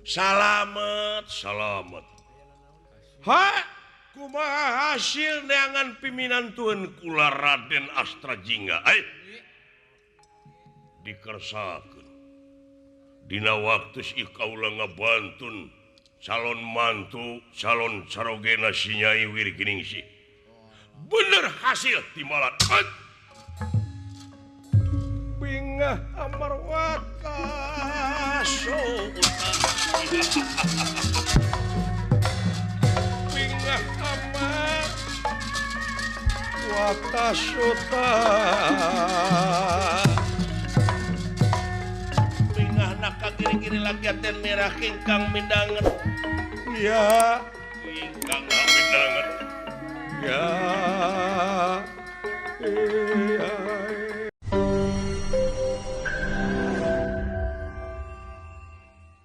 Salamet, salamet. Ha, kumaha hasil neangan piminantueun kula Raden Astra Jingga? Eh, dikersakeun. Dina waktu si kaula ngabantun calon mantu, calon carogena si Nyai Wirginingsih. Bener hasil timbalan. Bingah amarwata bingah amar wata suta bingah naka kiri-kiri laki merah kingkang mindanget ya ingkang mindanget ya iya.